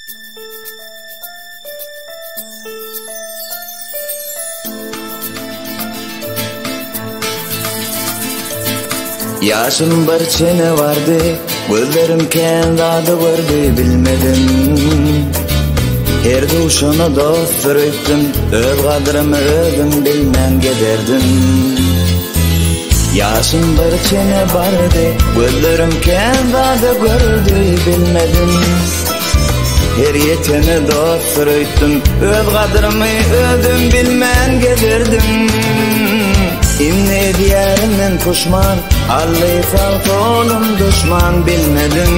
Ýaşym bir çene bardy, gözlerim kän zady gördi, bilmedim. Her duşana dostdur öýtdüm, öz gadrymy özüm bilmän gezerdim. Ýaşym bir çene bardy, gözlerim kän zady gördi, bilmedim. Her ýetene dostdur öýtdüm, öz gadrymy özüm bilmän gezerdim. Indi edýärin men puşman,Ally sag solum duşman bilmedim.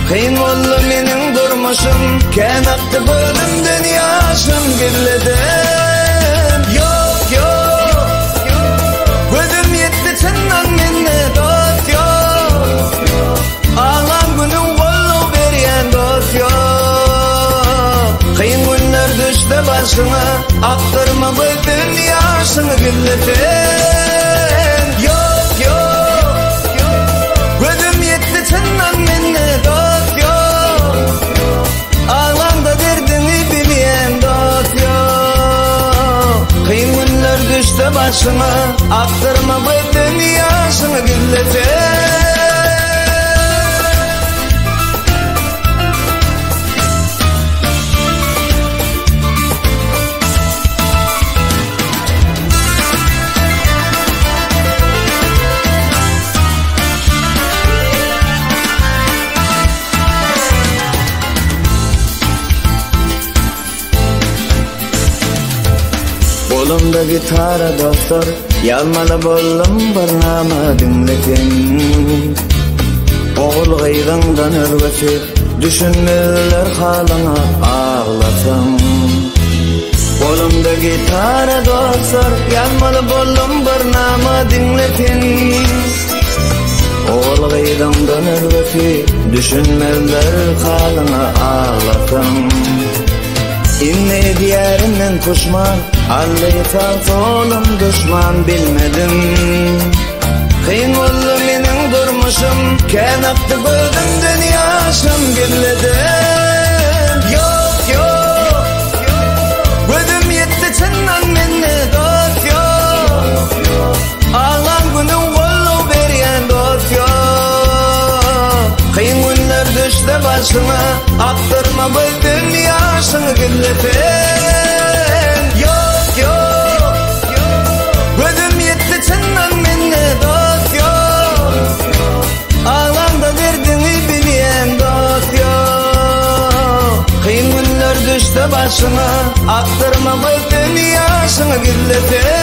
Kyn boldy meniň durmuşym, kän akdy gözümden ýaşym gizledim. Ýok, ýok, gözüm ýetdi çyndan mende dost ýok. Aglan günüň goldaw berýän dost ýok. Kyn günler düşse başyňa, akdyrma gözden ýaşyňy gizle sen. Ýok, ýok, gözüm ýetdi çyndan mende dost ýok. Aglaňda derdiňi bilýän dost ýok. Kyn günler düşse başyňa, akdyrma gözden ýaşyňy gizle sen. Golumda gitara dostlar, Ýazmaly boldum bir nama diňleseň. Ogul gyzyňdan özgesi düşünmezler halyňa aglasaň. Golumda gitara dostlar, ýazmaly boldum bir nama diňleseň. Ogul gyzyňdan özgesi düşünmezler halyňa aglasaň. Indi edýärin men puşman,Ally sag solum duşman bilmedim. Kyn boldy meniň durmuşym, kän akdy gözümden ýaşym gizledim. Ýok, ýok, gözüm ýetdi çyndan mende dost ýok. Aglan günüň goldaw berýän dost ýok. Kyn günler düşse başyňa, akdyrma gözden ýaşyňy gizle sen. Ýok, ýok, gözüm ýetdi çyndan mende dost ýok. Aglaňda derdiňi bilýän dost ýok. Kyn günler düşse başyňa, akdyrma gözden ýaşyňy gizle sen.